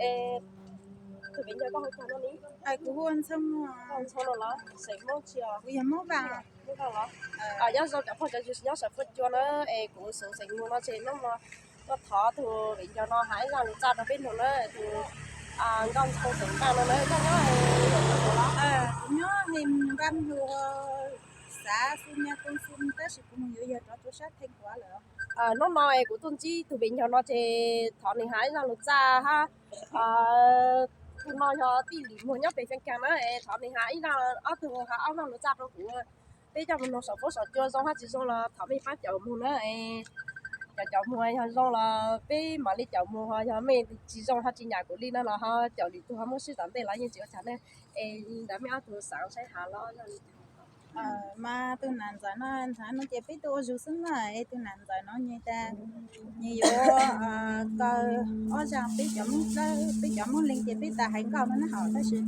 Es tus viv ncaus koj hu cas no li? Kuv hu ua Ntxhoo. Ntxhoo no los xeem Hmoob tsi os? Kuv yog Hmoob Vaj. Hmoob Vaj los? Nyob zoo cov phooj cov ywg nyob saum fuab cua na, es kuv xeem Mus no ces hnub no tuaj thov tus viv ncaus no hais ib zaj lus txaj rau peb mloog na, tus Nkauj Ntxhoo xeem Vaj no na. Koj nyob Mus los? Kuv nyob Mus Vaj, xav xu nyas koo xu tab sis kuv mus yuav yawg rov rau sab Theej Huav lawm. Hnub no es kuv tuaj ntsib tus viv ncaus no ces thov nws hais ib zaj lus txaj hab. Tus no yog tij Lis Muag nyob pem Xeem Kaas na, es thov nws hais ib zaj, ob tug hais ob zaj lus txaj rau kuv. Peb coj mus mloog saum fuab saum cua zoo hab tsis zoo los thov mej pab caum mus na. Caum caum mus yog zoo los peb mam li caum mus, ho yog mej tsis zoo ho tsis nyam kuv li no los ho caum lwm tug ho muab swb tom ntej los yeej tsis ua cas ne. Es li ntawd mej ob tug xaav saib has los mas tus nam ntxawm no, ntxhais no ces peb tuaj ua zug xwb na, es tus nam ntxawm no nws tas nws yuav kaw ob zaj peb cov Moob Dlawb, peb cov Moob Leeg ces peb tas hais nkauj no na hos, tab sis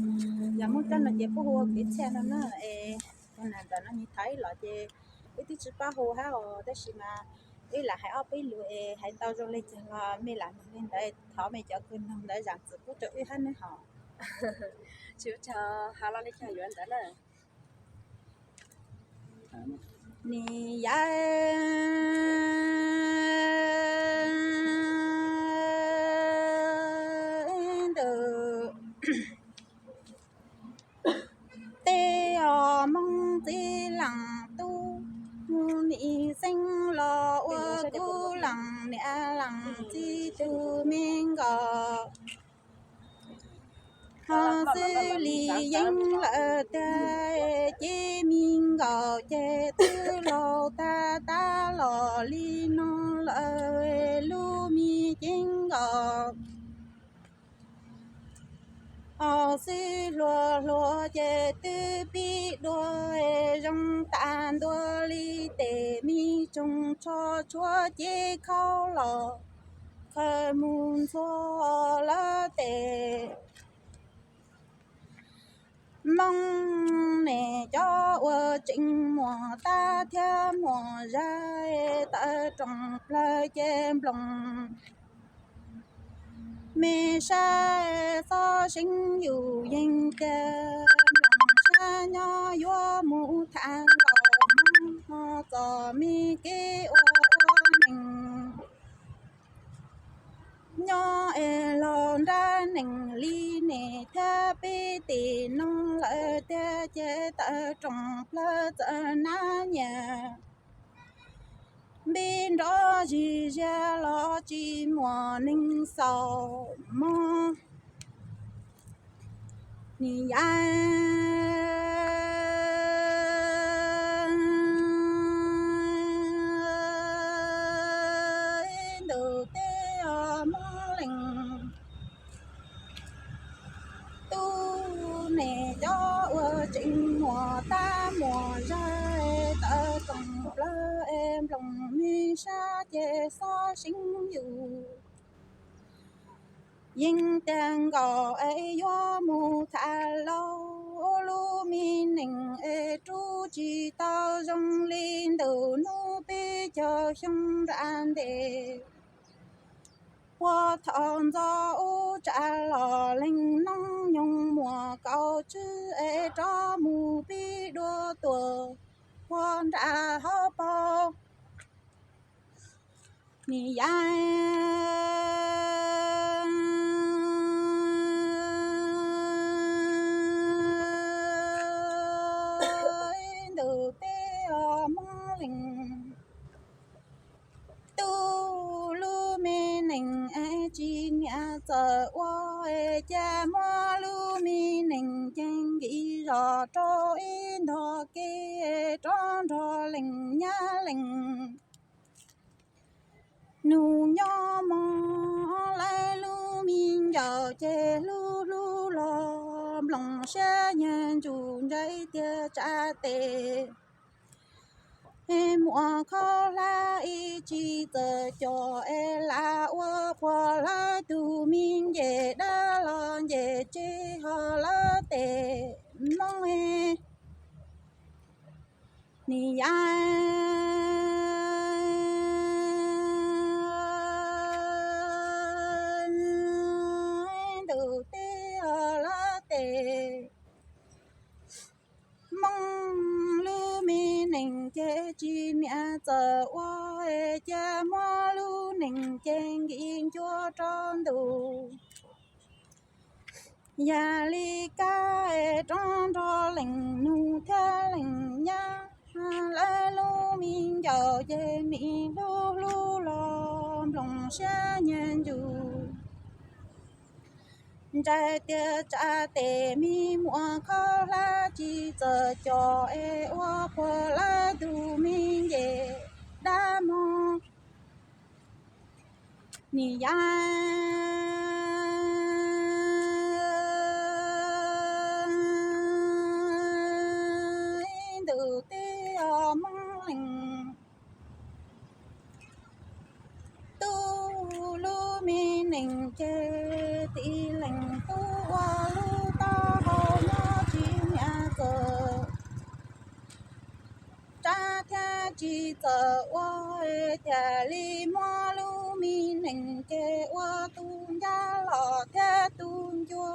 yog Moob Dlawb no ces puab hu ua kev txhiaj no na. Es tus nam ntxawm no nws thov ib los ces wb twb tsis paub hu hab os, tab sis mas wb lam hais ob peb lus es hais tau zoo li cas los mej lam mloog li ntawd, thov mej cov kws mloog ntawd zam txim pub rau wb hab nawb hos. Tsis ua cas, has los li cas yuav ntawd na. Nim yav ntawd tej os Moob txiv leej tub, nim xeeb los ua kuv leej niam leej txiv tug me nkaus. Ho xws li yeej lawm tiag ces me nkaus ces twb laus tag tag los li no lawm lub me ceeb nkaus. Ho xwb hluas hluas ces twb pib dua zoo tas ntua li tes me tsoos tsho tshuav cev khaub los khaws mus ntxhua lawm tes. Moob ne cov uas tseem muaj tab thiab muaj zag, tawm rooj plawg ces nploos me sab, xob seev yus yeej tiag, nploos sab nyob yuav mus tham nkaus Moob, ho txom me kev ua ua neeg. Nyob es laus nrab neeg li ne thiab peb tim no lawm tiag ces tawm rooj plawg txawm nab nyias, npib nrov zis zias los tsis muaj neeg xaus mog. Nim yav ntawd tej os Moob Leeg tub ne cov uas tseem muaj tab muaj zag, tawm rooj plawg es nploos me sab ces xob seev yus yeej tiag nkaus es yuav mus tham laus lub me neej es rub tsis tau zoo li ntawm hnub peb caug xyoo nram ntej. Puag thaum ntxov ub tsa los leej noob nyoog muaj kaum tswv es rov mus pib dua tuaj puag nram hauv paus. Nim yav ntawd tej os Moob Leeg tub lub me neej es tsis niam txawm ua, cas muab lub me neej ceeb nkim zos rau ib nthos kev rov nrog leej nyab leej nus nyob mog. Lawv lub me ncaus ces hlub hlub los nploos siab nyiag ntsuj ntsais tiag tsa tes. Muaj khaub hlab ib tsis txawj coj es lam ua quas lawv tus me nce dab los nce tsev ho lawv tes Moob. Nim yav lees ces nkis ncuab rau ntuj. Yam li kab rov nrog lees nug thiab lees nyab, lawv lub me ncaus ces nim hlub hlub los nploos siab nyiag ntsws. Ntshai tias tsam tes me muam khaub hlab tsis txawj coj es ua qhuas lawv tus me nce dab mog. Nim yav ntuj teb os Hmoob Lees, tub lub me nees ces tij Lees Tub ua lub taub hau nyob tsis niam txawm rab thiab tsis txawj ua, thiaj li muab lub me nees ces ua tus ncaj los thiab tus ncua,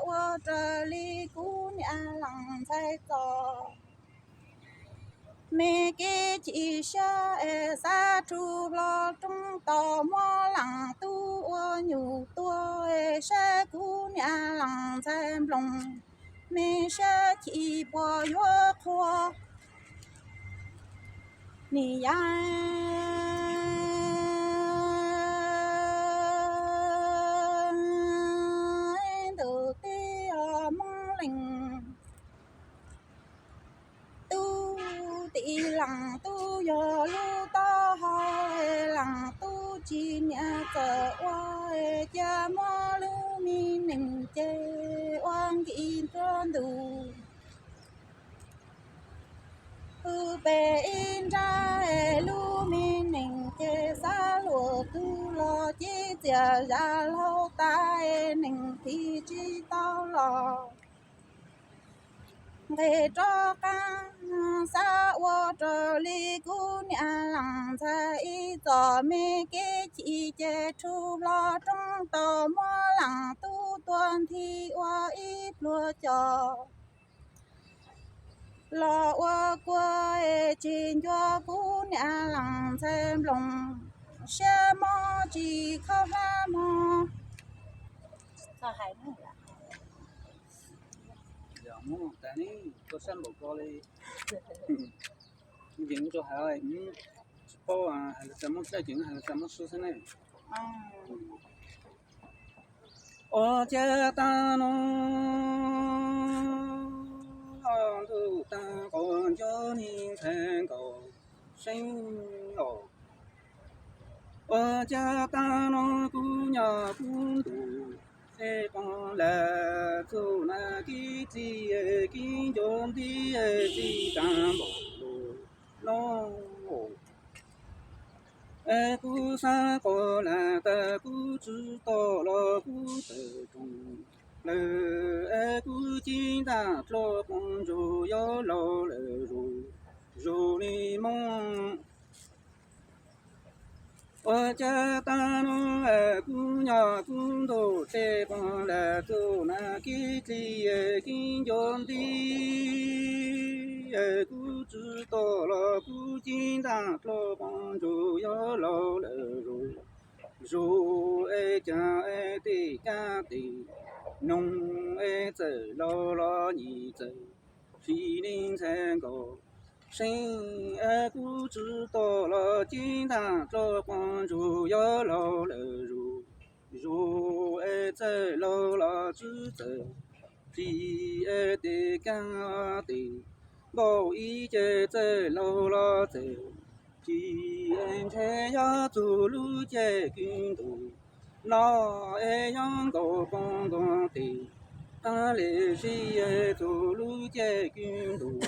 ua raws li kuv niam Lees Ntxhais txoj me kev chim siab es xav rhu hlo roob tos muab Lees Tub ua nyuj tuag es saib kuv niam Lees Ntxhais nploos me siab chim puas yuav qhuav. Nim yav ntuj teb os Hmoob Lees, tub tij Lees Tub yog lub taub hau, Lees Tub tsis niam txawj ua, cia muab lub me nees ces ua nkis nrog ntuj. Pw pem ib nrab lub me nees ces xav luag tug los ces txias zam laug tas, nees thim tsis tau los nqes rov qab. Xav ua raws li kuv niam Lees Ntxhais ib txoj me kev chim ces rhu hlo roob tos muab Lees Tub tua nthi ua ib pluag cos los ua kua es tsis ncua kuv niam Lees Ntxhais nploos siab mob tsis khaub hlab mog. Txog hais no, yog muab tas ne, koj sab npaum ko li. Ces tso hais, tsis paub hais lus cas muab tshaj, ces hais lus cas muab sub xwb ne. Ua cas tag no ntuj tag, quas ncuab nig ntxhais nkaus seeb os. Ua cas tag no kuv nyuam kuv ntuj, tej qoob lawm txuj nas kib txi, kib ncuav nti txi tag npaum no. Es kuv xav quas lam tas kuv tswv toj los kuv tawm roos lawm, es kuv cev ntaj dlua qoob ntsug yuav laus lawm zus, zus li Hmoob. Ua cas tag no kuv nyuam kuv ntuj, tej qoob lawm txuj nas kib txi, kib ncuav nti, kuv tswv toj los kuv cev ntaj dlua qoob ntsug yuav laus lawm zus, zus es cas es tej kab tes noog es txawm laus los nyim txawm hli li ntxhais nkaus seeb, es kuv tswv toj los cev ntaj dlua qoob ntsug yuav laus lawm zus, zus es txawm laus los tswv txawm hli es tej kab tes npaum ib ce txawm laus los txawm hli, es ntshe yog txug lub caij kws ntuj no es yuav nkaus qoob nkaus tes tag li si, es txug lub caij kws ntuj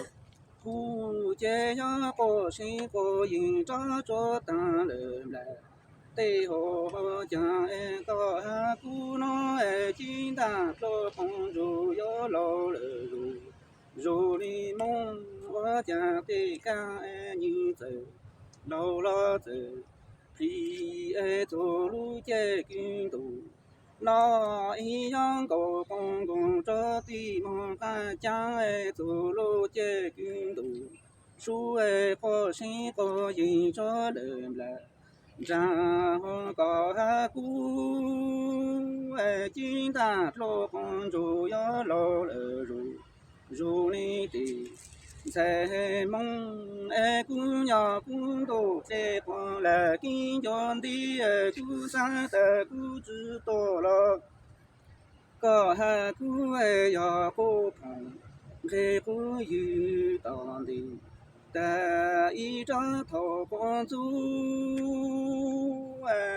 kuj ces yog quas seeb quas yeeg rov tsuag tag lawm nplawm. Tej hauj hauv caag es koj hab kuv no es cev ntaj dlua qoob ntsug yuav laus lawm zus, zus li Hmoob. Ua cas tej kab es nyim txawm laus los txawm hli, es txug lub caij kws ntuj no es yuav nkaus qoob nkaus rau tej moog qab caag, es txug lub caij kws ntuj sub es quas seeb quas yeeg rov lawm nplawm. Ntsa ho kom hab kub, cib ntaj dlua qhov ntsuag yuav los lawm zus, zus li tim ntxhais Hmoob es kub nyob kub ntuj dlej quas lam kib ncua nti, kub xav tas kub tsi tuaj los koj hab kub yog qub phoom nqe qub ywg tom nti. Tag ib rab thaum quas ntxub,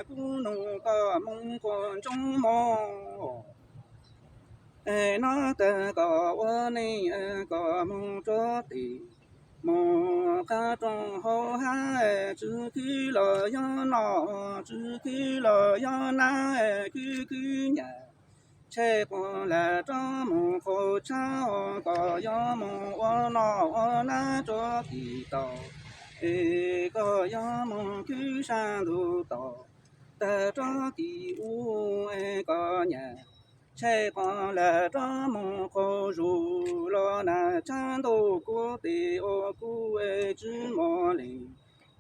kub nug koj moog quas ntsoov mog, es nov tag koj ua neej koj moog rua tim, moog qab rooj hauv hab, tsw khwb los yog noj, tsw khwb los yog nab, khwb khwb nyam tsheb quas lam rov moog qaug tshab, koj yuav moog ua noj ua nab rua tim tau, es koj yuav moog khwb sab ntug tau, tag rov tim ub es koj nyam tsheb quas lam rov moog qaug zus los nag tshab ntuj kuv tes ua kuv es tsi mos leej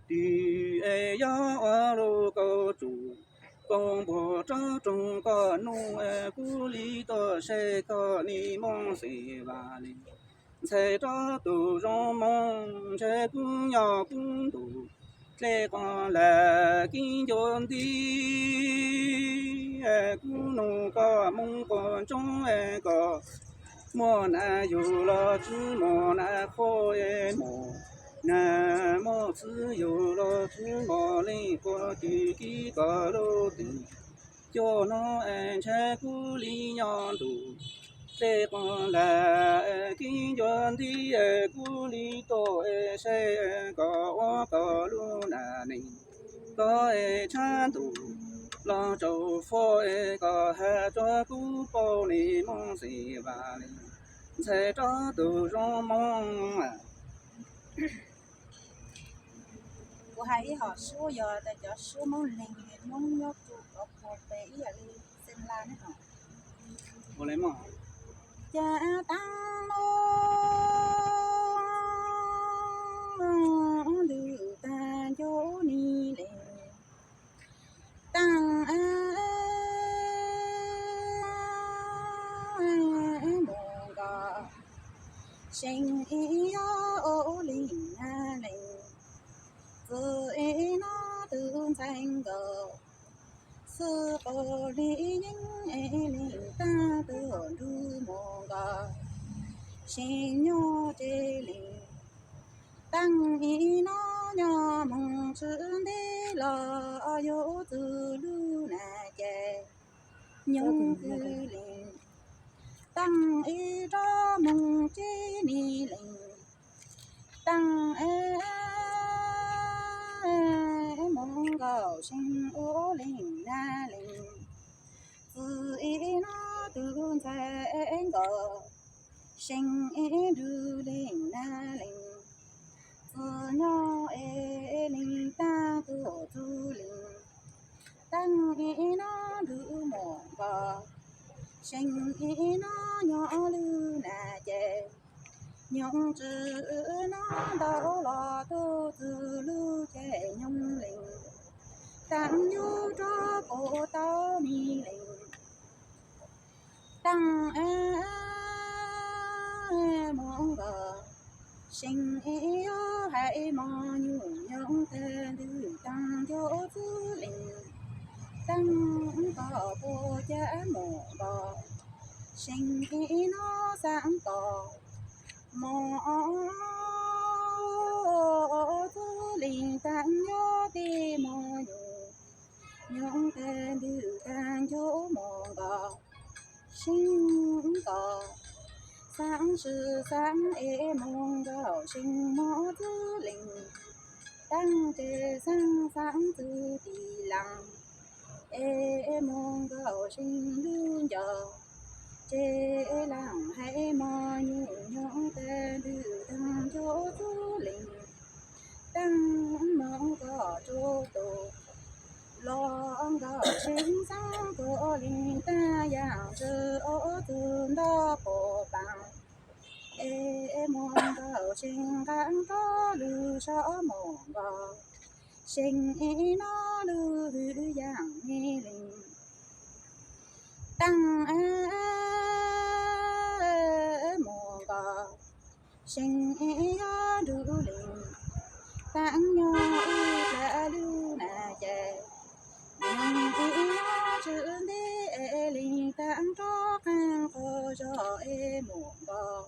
twg es yuav ua lug kaum tsum, kaum npuag rov roog koj nug es kuv li tuaj saib koj li moog xeem vam li. Ntxhais rov tug zoo moog ntshe kub nyob kub ntuj dlej quas lam kib ncua nti. Kub nug koj moog quas ntsoov koj muaj nag yug los tsi muaj nag qhuav, muaj nag muaj txwv yug los tsi muaj leej qhuav twg kib koj lub twg. Cuaj nub es ntshe kuv li nyob ntuj dlej quas lam kib ncua nti, kuv li tuaj saib koj ua koj lub nag neeg, koj es tshab ntuj los tsaus fuab, koj has rua kuv paub li moog xeem vam li. Ntxhais rov tug zoo moog. Kuv has ib hom suab yog cov suab Moob Leeg, Moob nyob rua Kos Phuas pem ib yam li Xeem Las ne hom. Ua le mog. Cas taab lub ntws tag ncuj ni leej, taab mus nkaus seem ib yob ua leej nab leej, txwv ib nub tug ntxhais nkaus, xwb qus li yeeb leej taab tug nrug mus nkaus seem nyob tsev leej. Taab ib nub nyob moog tsi nteb los yuav txug lub nag ces nyoog kws leej. Taab ib rov moog tsev ni leej, taab mus nkaus seem ua leej nab leej, txwv ib nub tug ntxhais nkaus seem ib nrug leej nab leej, txwv nyob leej taab tug txug leej. Taab ib nub nrug mus nkaus seem ib nub nyob lub nag ces nyoog tsi nub ntau los tug txug lub caij nyoog leej. Taab yug rov pum tau ni leej, taab mus nkaus seem ib yob hais mos nyuj nyoog tag ntug taab ncuj txug leej. Taab koj puas cav mus nkaus seem ib nub xaam koj mos txug leej. Taab yug tej mos nyuj nyoog tag ntug taab ncuj mus nkaus seem koj, xaam swm xaam es mus nkaus seem mos txug leej. Taab tes xaam xaam txug tim laaj es mus nkaus seem lub ncauj. Tes laaj hais mos nyuj nyoog tag ntug taab ncuj txug leej. Taab mus nkaus tsuj tus los nkaus seem xaam koj leej. Taab yaam tsw ob tug nto pum paam es mus nkaus seem nqaaj nrov lug sab mus nkaus seem ib nub lug Taaj mus nkos, seev yob nrub lees, taaj nyob ib plab lub nas ces, nyob ib nyob tswv ntev lees, taaj rov qeej qaug zog es mus nkos,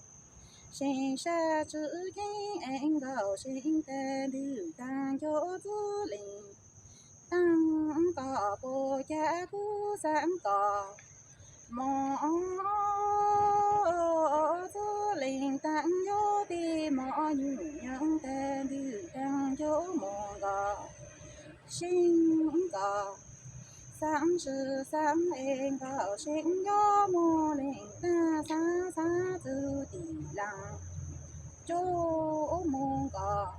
seev sab tswv ceeb es nkaus, seev tag ntwg taaj ncuv txwv lees, taaj nkos puas cas kuv xav nkos, mos txwv lees taaj ncuv tij mos nyuj nyob tag ntwg taaj ncuv mus nkos, seev nkos, xav swm xav es nkos, seev yob mus lees taaj xav xav txwv tim laas, ncuv mus nkos,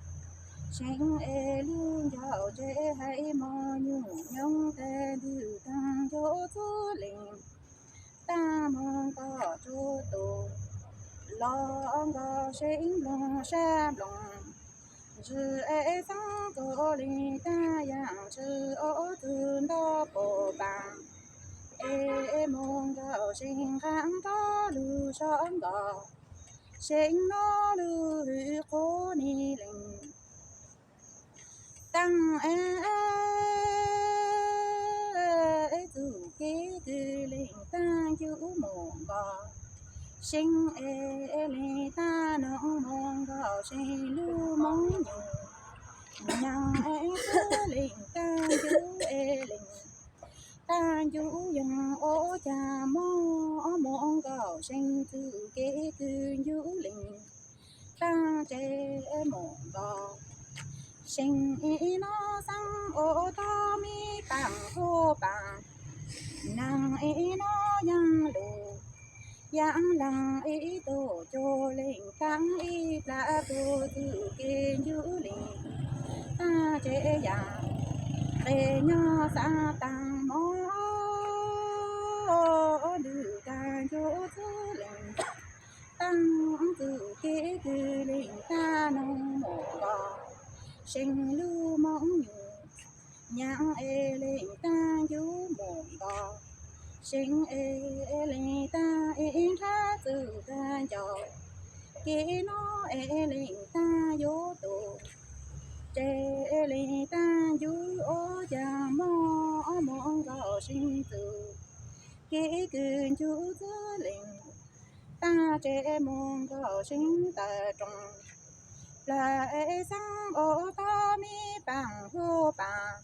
seev es lub ncauj tsev hais mos nyuj nyob tag ntwg taaj ncuv txwv lees, taaj mus nkos tsuj tus, los nkos seev nplooj sab nplooj, ntsws es xeeb kaus lees taaj yaam ntsws ob txwv nto pos paas, es mus nkos seev nqaa nrov lug sov nkos, seev nov lug hwm qhuav ni lees, taaj es txuj kev kws lees taaj ncuv mus nkos, seev es lees taaj noog mus nkos, seev lub moob nyuj nyaam es txwv lees taaj ncuv es lees, taaj ncuv yoog ua cas mob mus nkos, seev txuj kev kws ncuv lees taaj tsev mus nkos, seev ib nov xeeb ua tog mi paam huv paam, naag ib nov yaaj lug, yaaj laag ib tug cuag lees taaj ib plag puag txuj kev ncuv lees taaj tsev yaam, qe nyob xav taag mob ntwg taaj ncuv txwv lees, taaj txuj kev kws lees taaj noog mus nkos, seev lub moob nyuj nyaam es lees taaj ncuv mus nkos, seev es lees taaj ib nrab txwv taaj ncaus, kev nov es lees taaj yuav tus, tsev es lees taaj ncuv ua cas mob mus nkos, seev txuj kev kws ncuv txwv lees taaj tsev mus nkos, seev tawm roos plag es xeeb ua tog mi paam huv paam,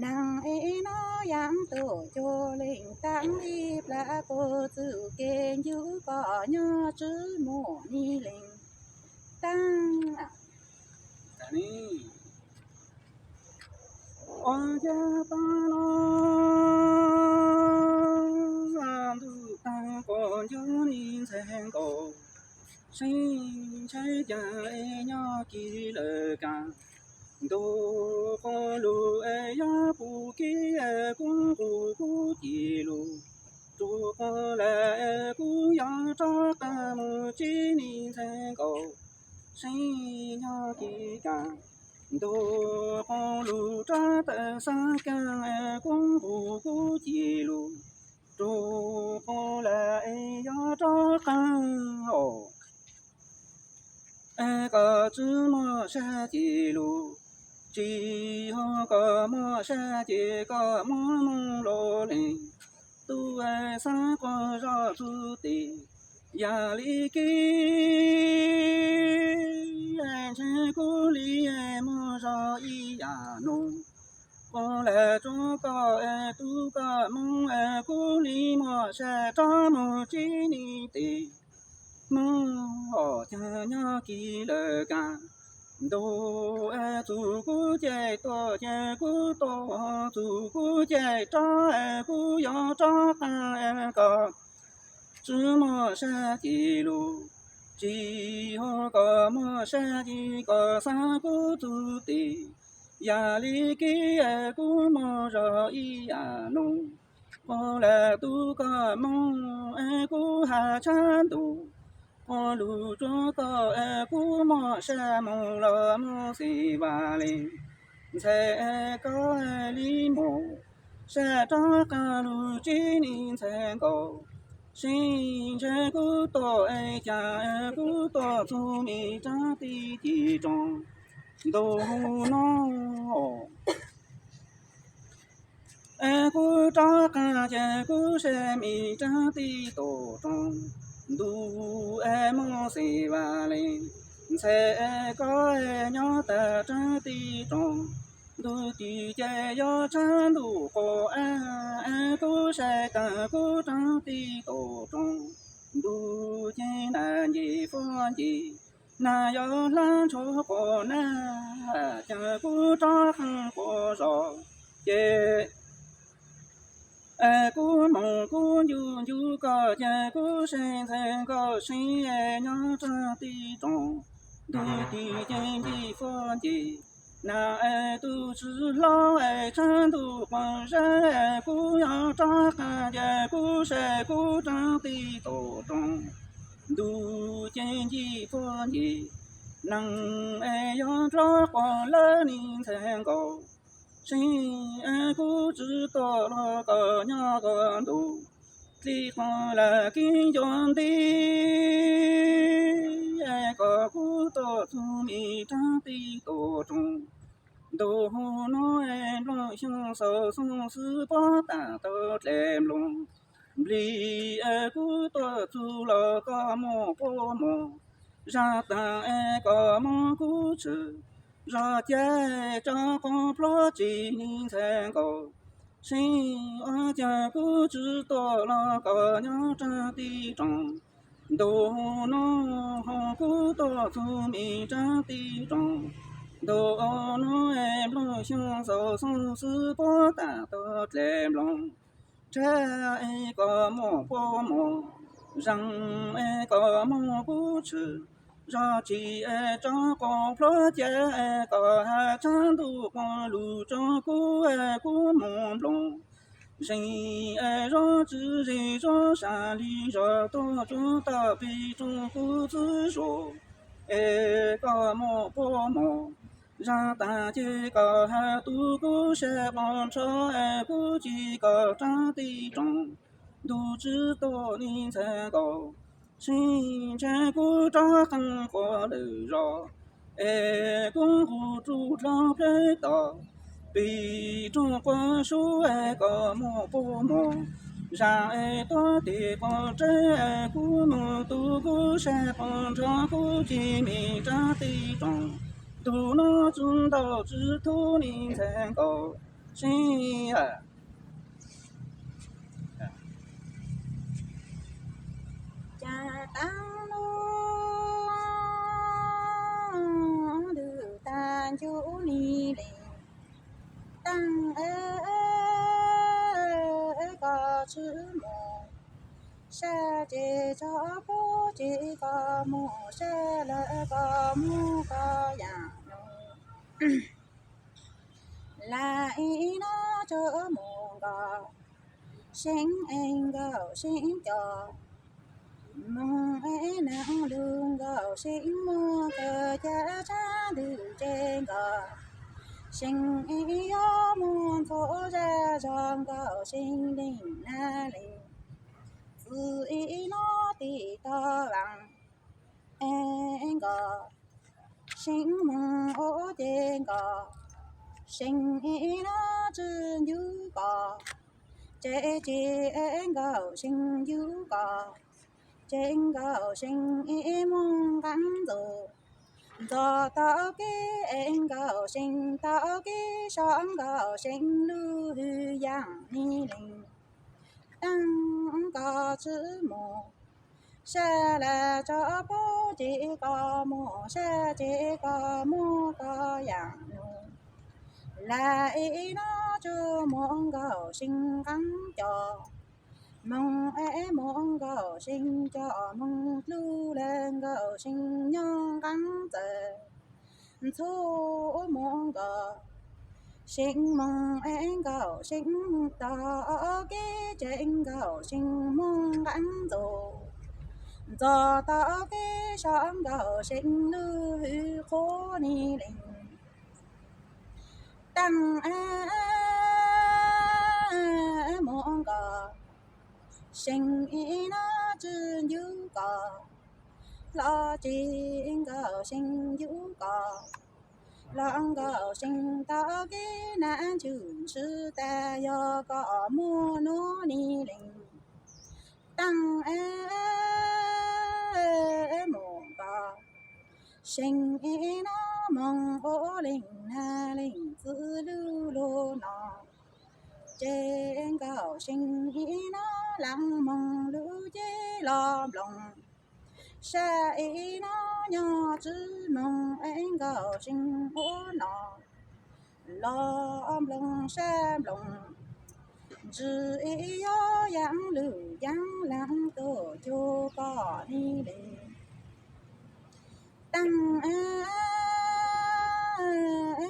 naag ib nov yaaj tug cuag lees taaj ib plag puag txuj kev ncuv kom nyob tswv mus ni lees taaj. Ua cas pab no ntuj taag quas ncuv ni ntxhais nkaus, seev ntshai cas es nyob kis lawm kag, ntuj quas lug es yog puj kib es kub nqus kub ci lug, rua quas lawm es kub yuav rov qab mus tsib ni ntxhais nkaus, seev nyob kis kag, ntuj quas lug rov tawm xab kaag es kub nqus kub ci lug, rua quas lawm es yuav rov qab os. Es kom tsi muaj sab ci lug, tsis yog kom muaj sab ces kom muab moog lug lees, tub es xav quas zog txug tes, yam li kib es ntshe kub li muaj zog ib yam nug, quas lawm rua koj es tub koj moog es kub li muaj sab rov mus tsib ni tes, moog os caag nyob kis lawm kag, ntuj es txug kub caij tuaj ces kub tuaj, txug kub caij rov es kub yuav rov qab es kom tsi muaj sab ci lug, tsis yog kom muaj sab ci kom xav kub txug tes, yam li kib es kub muaj zog ib yam nug, quas lawm tub koj moog es kub has tshab ntug, quas lug rua koj es kub muaj sab moog los muaj xim vaj le, ntxhais es koj li mus, tsa rov qab lug tsi nis ntxhais nkaus, seb ntshe kuv tuaj es cas kuv tuaj txug me rab tij ci roo ntu no. Es kuv rov qab ces kuv seb me rab tij tuaj roo ntu, es mob xeeb vaj le ntxhais, es koj nyob tag rab tij roo ntu, tib ces yog tshav ntuj quas av, es kuv saib tag kuv rab tij tuaj roo ntu, ces nas nce fuab nce, nas yog hlab ntsho quas nag, ces kuv rov qab quas zos, ces es kuv moog kuv ncu ncu koj, ces kuv seb ntxhais nkaus seb nyob rab tij roo ntu, tib ces nce fuab nce, nas es tus tswv hlob es tshav ntuj quas zeb, es kuv yog rov qab ces kuv seb kuv rab tij tuaj roo ntu, ces nce fuab nce, neeg es yog nplog quas lawv nis ntxhais nkaus, seb es kuv tsi tuaj los koj nyob koj ntu, dli quas lam kib ncua nti, es koj kuv tuaj txug me rab tij tuaj roo ntu, no es nplooj xyoo xaus xoov xwb puab tam tau dle nplooj, nplij es kuv tuaj txug los koj muaj puab mos, zaj taag es koj muab kuv tshwm, zog ca tso quas pluag tsi nis ntxhais nkaus, seb ua cas kuv tsi tuaj los koj nyob rab tij roo ntu, no ho kuv tuaj txug me rab tij roo ntu, no es nplooj xyoo xaus xoov xwb puab tam tau dle nplooj, rag es koj muaj puab mos, zaj es koj muab kuv tshwm, zog tsi es tso quas pluag ca es koj has tshav ntuj quas lug tso kuv es kuv moog nplooj, zej es zog tsi zej zog sab li zog tuaj tsuag tag peg roob kuv txwb zuag, es koj muaj puab mos, zaj taag ces koj has tu kuv sab quas nrho, es kuv tsi koj rab tij roo ntu tsi tuaj nis ntxhais nkaus, seb ntshe kuv rov qab quas lawm zog, es kuv nqus rub dlog plawg tod peg roob quas sub, es koj muaj puab mos, zaj es tuab tes quas reg, es kuv moog tu kuv sab quas nrho, kuv tsi me rab tij roo ntu, no tsi ntau tsi thub nis ntxhais nkaus, seb cas taag lug ntws tag ncuj ni le, taag koj tsi moog sab ces tso puab ces koj moog sab lawm koj moog koj yaam nub. Lam ib nub tsi moog nkaus, seb es nkaus seb cov moog es naag lug nkaus seb muaj kawg ca tshav ntws ces nkaus, seb es yuav muaj ntxhua zaj zog nkaus seb leej nab leej txwv es nub tim toj vaaj es nkaus, seb moog ua ces nkaus, seb es nub tsi ncu koj, ces ces es nkaus seb ncu koj, ces nkaus seb es moog nqaa ntxug, ntxog tau kib es nkaus seb tau kib so nkaus seb lub hwj yaam ni leej. Taag koj tsi moog sab lawm tso puab ces koj moog sab ces koj moog koj yaam nub. Lam ib nub tsi moog nkaus seb nqaa cov moog es moog nkaus seb cov moog dlub lawm nkaus seb nyob nqaa txawv, ntxhua moog nkaus seb moog es nkaus seb tau kib ces nkaus seb moog nqaa ntxug, ntxog tau kib so nkaus seb lub hwj qhuav ni leej. Taag Mus nkaus, seem ib no tsi ncuv koj, los tsis nkaus seem ncuv koj, los nkaus seem tau kev nab ntswg ntshis tas yog koj muaj nuav ni leej. Taaj mus nkaus, seem ib no moog ua leej nab leej txwv lug lug no, ces nkaus seem ib no laam moog lug ces los nplooj, sab ib no nyob tsi moog es nkaus seem ua no, los nplooj sab nplooj, ntsis ib yog yaam lug yaam laam tuaj cuag koj ni leej. Taaj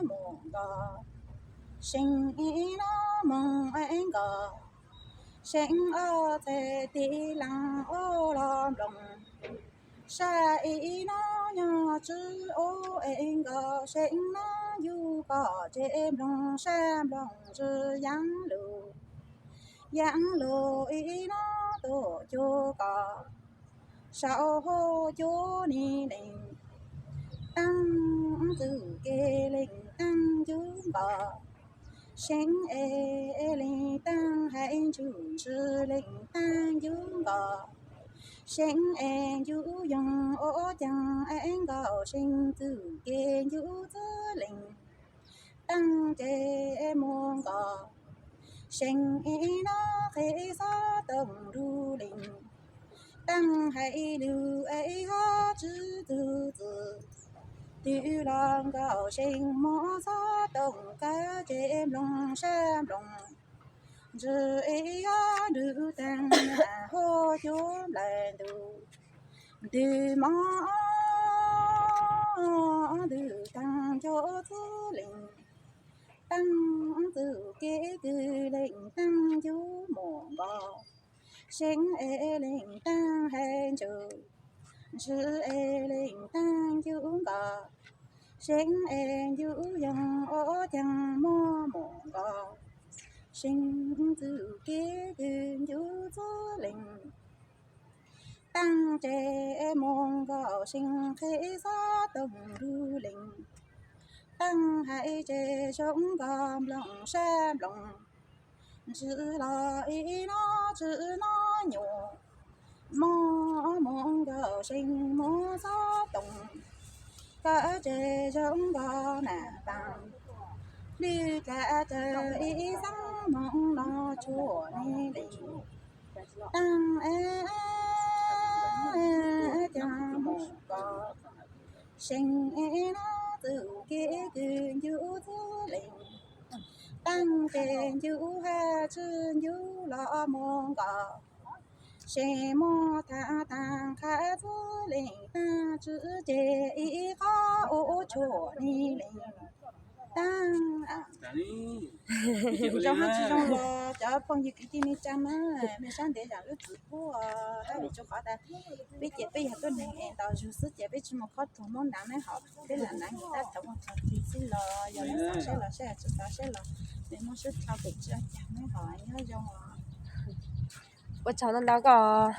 mus nkaus, seem ib no moog es nkaus, seem ob txhais tiv laam ua los nplooj, sab ib no nyob tsi ua es nkaus seem no ncuv koj ces nplooj sab nplooj ntsis yaam lug, yaam lug ib no tuaj cuag koj saum huab cua ni leej. Taaj ntxwg kev leej taaj ncuv nkaus, seem es leej taaj hais ntsug ntsis leej taaj ncuv nkaus, seem es ncuv yoog ua caag es nkaus seem ntxwg kev ncuv txwv leej. Taaj ces mus nkaus, seem ib no qheb xob toom nrug leej. Taaj hais lug es ho tsi txug txwv, twb los nkaus seem muab xob toom kab ces nplooj sab nplooj, ntsis ib ho nrug taag huab cua nplaig ntug, ntws mov ntws taag ncuv txwv leej. Taaj ntxwg kev kws leej taaj ncuv mus nkaus, seem es leej taaj hais ntsug, ntsis es leej taaj ncuv nkaus, seem es ncuv yoog ua caag muab mus nkaus, seem ntxwg kev kws ncuv txwv leej. Taaj ces mus nkaus seem qheb xob toom nrug leej. Taaj hais ces zoo nkaus nplooj sab nplooj, ntsis los ib no tsi nov nyuam, mob mus nkaus seem muab xob toom, kab ces zoo nkaus nam taag, lwj dlav tawg ib xaab moog no tshuaj ni leej. Taaj caag mus nkaus, seem no txwg kev kws ncuv txwv leej. Taaj ces ncuv hab tsi ncuv los mus nkaus, seem muab taag taag qhab txwv leej taag tsi ces ib qho ua tshuaj ni leej. Taaj zoo hab tsi zoo los cov phooj ywg kwv tij neej tsa na, mej sab ntev zam lub txim pub hab vim rua qhov tas peb ces peb yog tuab neeg es ntaus zug xwb ces peb tsi mus khob tug Moob nav meb hov, peb lam nav nyuag tab tom ua txog ti xwb los yog meb xav saib los saib, tsi xav saib los mej muab sub dlhau pem tsi ua caag meb hov nyob zoo os. Ua tsaug ntau ntau koj.